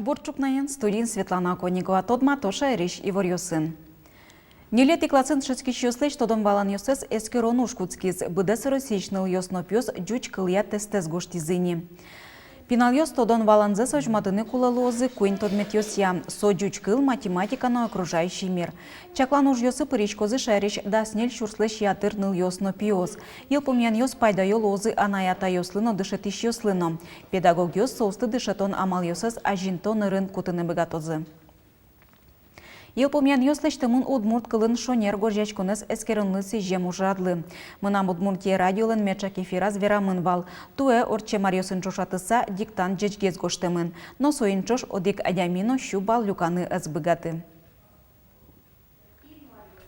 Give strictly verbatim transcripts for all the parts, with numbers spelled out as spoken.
Бур ӵукнаен, студиын Светлана Оконникова. Тодмато шаерысь иворъёсын. Ньылетӥ классын дышетскисьёслэсь тодон-валанъёссэс эскерон уж кутскиз. Быдэс Россиысь нылъёс но пиос ӟуч кылъя тестэз гожтӥзы ини. Пиналъёс тодон-валанзэс возьматыны кулэ луозы куинь тодметъёсъя. Со ӟуч кыл, математика но окружающий мир. Чаклан ужъёсы пыриськозы шаерысь дас ньыль сюрслэсь ятыр нылъёс но пиос. Йылпумъянъёс пайдаё луозы анай-атайёслы но, дышетӥсьёслы но. Педагогъёс соосты дышетон амалъёссэс азинтон ӧрын кутыны быгатозы. Йылпумъянъёс лэсьтэмын удмурт кылын шонер гожъяськонэз эскеронлы сӥзем ужрадлы. «Мынам Удмуртие» радиолэн меӵак эфираз верамын вал: туэ, ортчем аръёсын ӵошатыса, диктант ӟечгес гожтэмын. Но соин ӵош одӥг адями но сю балл люканы ӧз быгаты.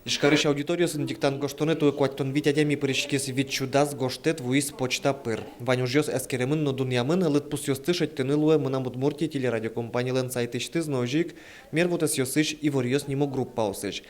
Ижкарысь аудиториосын диктант гожтонэ туэ куатьтон вить адями пыриськиз, вить сю дас гожтэт вуиз почта пыр. Вань ужъёс эскеремын но дунъямын. Лыдпусъёсты шедьтыны луэ «Мынам Удмуртие» телерадиокомпанилэн сайтысьтыз но озьы ик «Мер вотэсъёсысь иворъёс» нимо группаосысь.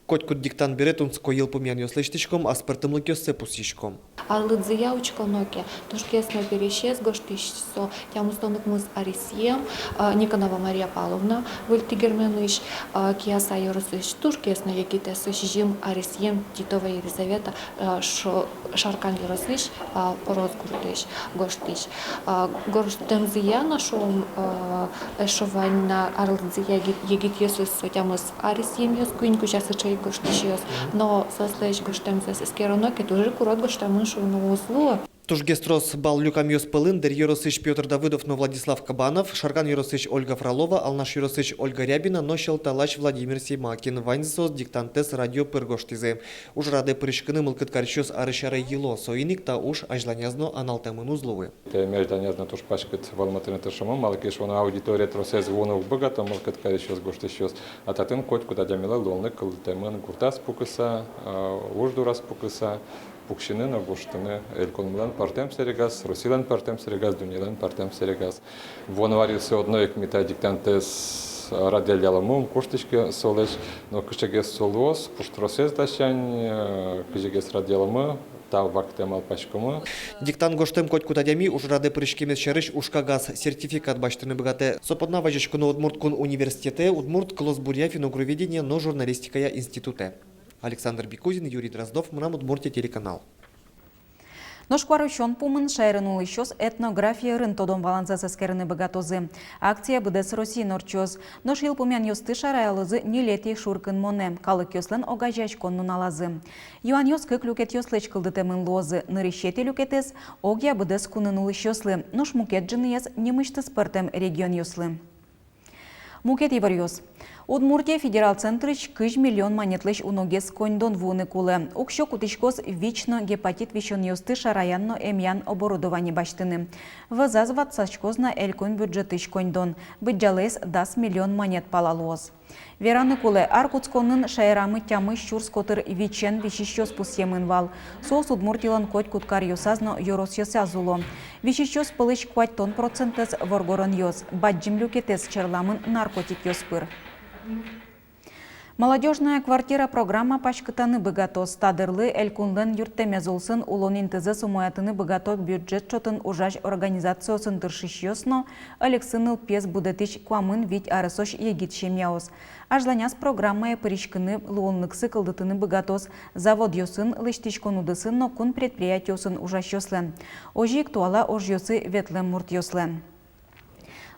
Котькуд диктант бере тунсыко йылпумъянъёс лэсьтӥськом, аспӧртэмлыкъёссэ пусйиськом. Арлыдзыя учконо ке, тужгес но пересез гожтӥсь со тямыстон укмыс аресъем, а, Никонова Мария Павловна, Выль Тӥгерменысь, а, Кияса ёросысь, тужгес но егитэз, сизьым аресъем Титова Елизавета, а, Шо-, Шаркан ёросысь, а, Порос гуртысь гожтӥсь. А, гожтэмзыя но, шуом, а, эшшо вань на арлыдзыя егит-, егитъёсыз, со тямыс аресъемъёс, куинь кузя сыӵе ик гожтӥсьёс. Но соослэсь гожтэмзэс эскероно ке, туж ик урод гожтэмын шуыны уз луы. Тужгес трос балл люкамъёс пӧлын Дэри ёросысь Пётр Давыдов но Владислав Кабанов, Шаркан ёросысь Ольга Фролова, Алнаш ёросысь Ольга Рябина но Сьӧлталась Владимир Семакин. Ваньзы соос диктантэз радио пыр гожтӥзы. Ужрадэ пыриськыны мылкыд карисьёс арысь аре йыло, соин ик та уж азьланяз но аналтэмын уз луы. Тӥни азьланяз но туж паськыт вӧлмытыны тыршомы, малы ке шуоно аудитория тросэз вуыны уг быгато, мылкыд карисьёс, гожтӥсьёс. А татын котькуд адямилы луонлык кылдытэмын гуртаз пукыса, а, уж дураз пукыса, пуксьыны но гожтыны элькунмылэн пӧртэм сэрегаз, Россилэн пӧртэм сэрегаз, дуннелэн пӧртэм сэрегаз. Вуоно аръёсы одно ик ми та диктантэз радъяллямы, ум куштӥське солэсь, но кыӵегес со луоз, пуштросэз дасянь, э, кызьы гес радъяллямы, та вакытэ малпаськомы. Диктант гожтэм котькуд адями ужрадэ пыриськемез сярысь ужкагаз, сертификат басьтыны быгатэ. Со понна вазиськоно Удмурт кун университетэ, Удмурт кылосбуръя, финно-угроведения но журналистикая институтэ. Александр Бекузин, Юрий Дроздов, «Мынам Удмуртие» телеканал. Нош куарусён пумын шаерын улӥсьёс этнография ӧрын тодон-валанзэс эскерыны быгатозы. Акция быдэс Россиын ортчоз. Нош йылпумъянъёсты шараялозы ньылетӥ шуркынмонэ, калыкъёслэн огазеяськон нуналазы. Юанъёс кык люкетъёслэсь кылдытэмын луозы: нырысетӥ люкетэз огъя быдэс кунын улӥсьёслы, нош мукет ӝыныез нимысьтыз пӧртэм регионъёслы. Мукет иворъёс. Удмуртие федерал центрысь кызь миллион манетлэсь уногес коньдон вуыны кулэ. Уксё кутӥськоз ВИЧ но гепатит висёнъёсты шараян но эмъян оборудование басьтыны. Вӧзаз ватсаськоз на элькун бюджетысь коньдон, быдӟалаез дас миллион манет пала луоз. Вераны кулэ, ар кутсконын шаерамы тямыс сюрс котыр ВИЧен висисьёс пусъемын вал. Соос Удмуртилэн котькуд каръёсаз но ёросъёсаз уло. Висисьёс пӧлысь куатьтон процентэз воргоронъёс, бадӟым люкетэз черламын наркотикъёс пыр. «Молодёжная квартира» программа паськытаны быгатоз. Та дырлы элькунлэн юрттэмез улсын улон интызэс умоятыны быгато бюджет чотын ужась организациосын тыршисьёс но ӧлексыныл пес будэтӥсь куамын вить аресозь егит семьяос. Азьланяз программае пыриськыны луонлыксы кылдытыны быгатоз заводъёсын, лэсьтӥськон удысын но кун предприятиосын ужасьёслэн, озьы ик туала ожъёсы ветлэм муртъёслэн.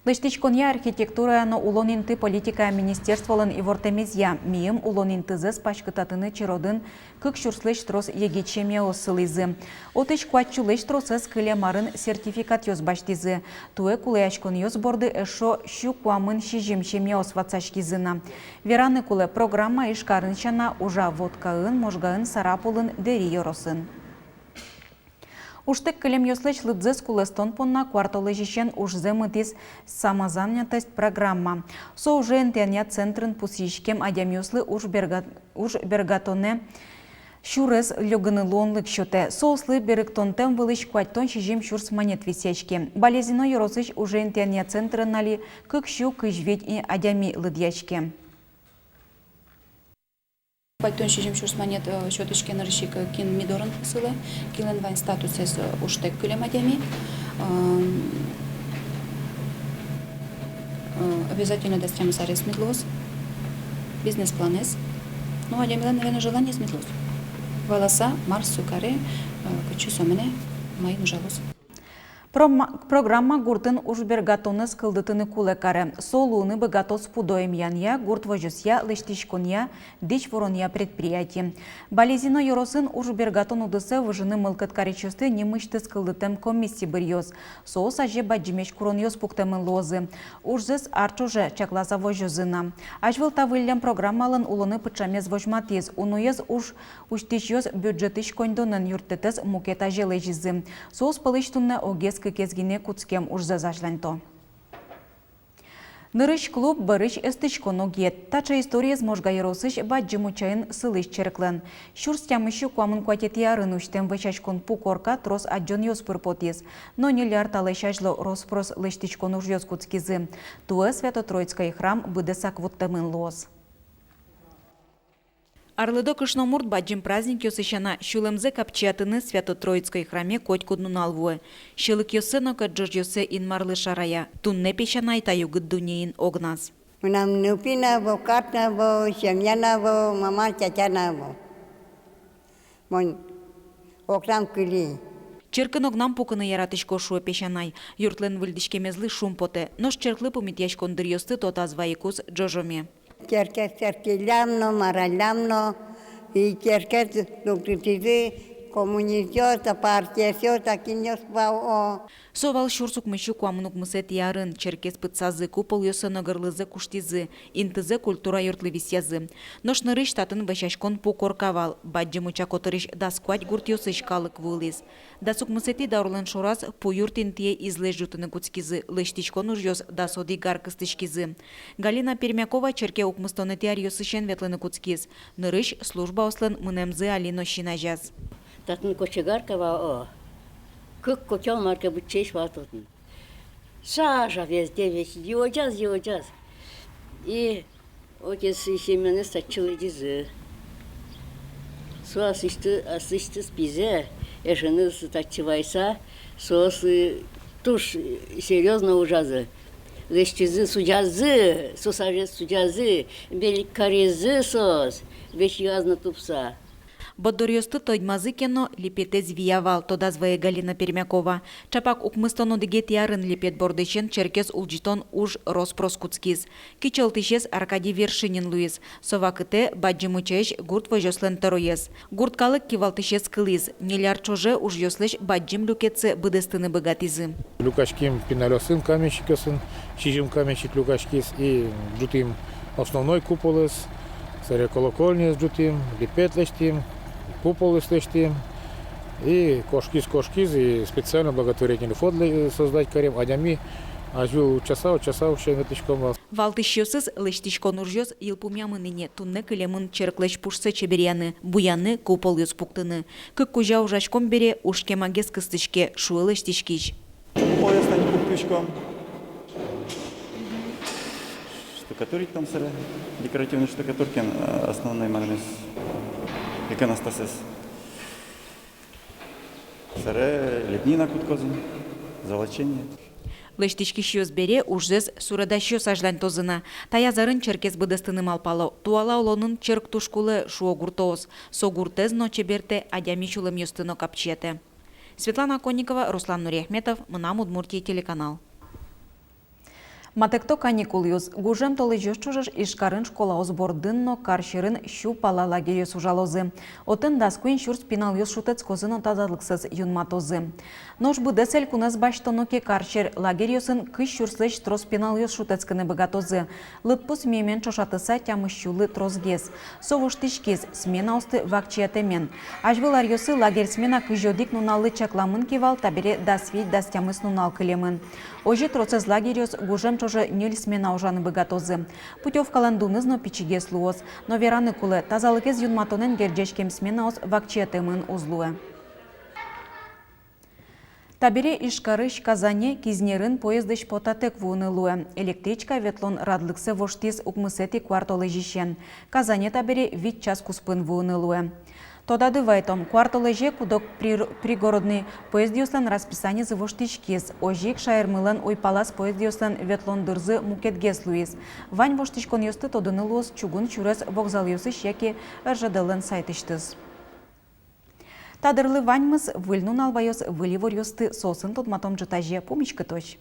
Лэсьтӥськонъя, архитектурая но улон инты политикая министерстволэн ивортэмезъя, мийым улон интызэс паськытатыны черодын кык сюрслэсь трос егит семьяос сылӥзы. Отысь куать сюлэсь тросэз кылем арын сертификатъёс басьтӥзы. Туэ кулэяськонъёс борды эшшо сю куамын сизьым семьяос ватсаськизы на. Вераны кулэ, программа Ижкарын сяна ужа Воткаын, Можгаын, Сарапулын, Дэри ёросын. Ужтэк кылемъёслэсь лыдзэс кулэстон понна куартолэзьысен ужзэ мытӥз «Самозанятость» программа. Со уже интыянъя центрын пусйиськем адямиослы уж берга-, уж бергатонэ сюрес лёгыны луонлык сётэ. Соослы берыктонтэм вылысь куатьтон сизьым сюрс манет висъяське. Балезино ёросысь уже интыянъя центрын али кык сю кызь вить и адями лыдъяське. Куатьтон сизьым сюрс манет, э, сётӥське нырысь ик, э, кин ми дорын сылэ, кинлэн вань статусэз, э, ужтэк кылем адями. Эм, Э, обязательно дас тямыс арес мед луоз бизнес-планэз. Ну, адямилэн, наверно, желаниез мед луоз. Валаса, мар со каре, э, кытчы со мынэ, маин ужалоз. Прома-, программа гуртын ужбергатонэз кылдытыны кулэ каре. Со луыны быгатоз пудо эмъянъя, гурт возёсъя, лэсьтӥськонъя, дӥсь вуронъя предприятие. Балезино ёросын ужбергатон удысэ выжыны мылкыд карисьёсты нимысьтыз кылдытэм комисси быръёз. Соос азе бадӟымесь куронъёс пуктэмын луозы. Ужзэс ар ӵоже чакласа возёзы на. Азьвыл та выллем программалэн улонэ пыӵамез возьматӥз. Уноез уж усьтӥсьёс бюджетысь коньдонэн юрттэтэз мукет азе лэзизы. Соос пӧлысь туннэ огез-кыкез гинэ кутскем ужзэс азьланьто. Нырысь клуб, бӧрысь эстӥськон огет. Таӵе историез Можга ёросысь Бадӟым Учаын сылӥсь черклэн. Сюрс тямыссю куамын куатетӥ арын усьтэм вӧсяськон пу корка трос адӟонъёс пыр потӥз. Но ньыль ар талэсь азьло рос-прос лэсьтӥськон ужъёс кутскизы. Туэ Свято-Троицкой храм быдэсак вуттэмын луоз. Арлыдо кышномурт бадӟым праздникъёсы сяна сюлэмзэ капчиятыны Свято-Троицкой храме котькуд нунал вуэ. Сьӧлыкъёссэ но кӧтӝожъёссэ Инмарлы шарая, туннэ песянай та югыт дуннеын огназ. Мынам нылпи но ӧвӧл, кат но ӧвӧл, семья но ӧвӧл, мама, тятя но ӧвӧл. Мон огнам кыли. Черкын огнам пукыны яратӥсько, шуэ песянай. Юртлэн выльдӥськемезлы шумпотэ, нош черклы пумитъяськон дыръёсты тодаз вайыкуз ӝожоме. Черкез сэрттӥллям но, мараллям но, и черкез дугдытӥзы коммунистъёс да, партиецъёс да, кинъёс вал, о. Со вал сюрс укмыссю куамын укмысэтӥ арын. Черкез пытсазы, куполъёссэ но гырлызэ куштӥзы, интызэ культура юртлы висъязы. Нош нырысь татын вӧсяськон пу корка вал. Бадӟым Уча котырысь дас куать гуртъёсысь калык вуылӥз. Дас укмысэтӥ даурлэн шораз пу юрт интые излэсь ӝутыны кутскизы, лэсьтӥськон ужъёс дас одӥг ар кыстӥськизы. Галина Пермякова черке укмыстонэтӥ аръёсысен ветлыны кутскиз. Нырысь службаослэн мынэмзы али но син азяз. Татын кочегарка вал, о. Кык котёл мар ке быдӟаесь вал татын. Сажа везде весь, йылӟаз, йылӟаз. И отец Семёнэз татчы лыдӟизы. Со аслэсьты-, аслэсьтыз пизэ, эшеныз татчы вайса, соос, э, туж серьёзно ужазы. Лэсьтӥзы, судязы, соос азе судязы, берык каризы соос, весь йылаз но тупса. Борддоръёсты тодмазы ке но, липетэз вия вал, тодаз вае Галина Пермякова. Чапак укмыстон одӥгетӥ арын липет бордысен черкез улӟытон уж рос-прос кутскиз. Кичӧлтӥсез Аркадий Вершинин луиз. Со вакытэ Бадӟым Учаысь гурт возёслэн тӧроез. Гурт калык кивалтӥсез кылӥз: ньыль ар ӵоже ужъёслэсь бадӟым люкетсэ быдэстыны быгатӥзы. Люкаським пиналъёсын, каменщикъёсын, сизьым каменщик люкаськиз, и ӝутӥм основной куполэз, сэре колокольняез ӝутӥм, липет лэсьтӥм, куполэз лэсьтӥм. И кошкиз, кошкиз, и специально благотворительный фонд лэ-, создать карим, адями азьвыл утчаса, утчаса, утчаса ветлӥськом вал. Валтӥсьёсыз лэсьтӥськон ужъёс йылпумъямын ини. Туннэ кылемын черклэсь пушсэ чеберъяны, буяны, куполъёс пуктыны. Кык кузя ужаськом бере, уж кемагес кыстӥське, шуэ лэсьтӥськись. Куполъёс тани пуктӥськом. Штукатурить там сэре, декоративной штукатуркаен, э, основной мармес, иконостасэз. Сэре лепнина кутскозы, золочение. Лэсьтӥськисьёс бере, ужзэс суредасьёс азьланьтозы на. Таяз арын черкез быдэстыны малпало. Туала улонын черк туж кулэ, шуо гуртоос. Со гуртэз но чебертэ, адями сюлэмъёсты но капчиятэ. Светлана Конникова, Руслан Нуриахметов, «Мынам Удмуртие» телеканал. Матэкто каникулъёс. Гужем толэзьёс ӵоже Ижкарын школаос бордын но кар сьӧрын сю пала лагерьёс ужалозы. Отын дас куинь сюрс пиналъёс шутэтскозы но тазалыксэс юнматозы. Нош быдэс элькунэз басьтоно ке, кар сьӧр лагерьёсын кызь сюрслэсь трос пиналъёс шутэтскыны быгатозы. Лыдпус миемен ӵошатыса, тямыс сюлы тросгес. Со воштӥськиз, сменаосты вакчиятэмен. Азьвыл аръёсы лагерь смена кызь одӥг нуналлы чакламын ке вал, табере дас вить-дас тямыс нунал кылемын. Озьы тросэз лагерьёс гужем ӵоже ньыль смена ужаны быгатозы. Путёвкалэн дуныз но пичигес луоз. Но вераны кулэ, тазалыкез юнматонэн герӟаськем сменаос вакчиятэмын уз луэ. Табере Ижкарысь Казане Кизнерын поездысь потатэк вуыны луэ. Электричка ветлон радлыксэ воштӥз укмысэтӥ куартолэзьысен. Казане табере вить час куспын вуыны луэ. Тодады вайтом, куартолэзе куд-ог прир-, пригородный поездъёслэн расписанизы воштӥськиз. Озьы ик шаермылэн уйпалаз поездъёслэн ветлон дырзы мукетгес луиз. Вань воштӥськонъёсты тодыны луоз чугун сюрес вокзалъёсысь яке РЖД-лэн сайтысьтыз. Та дырлы ваньмыз. Выль нунал ваёз выль иворъёсты, соосын тодматом ӝытазе. Пумиськытозь.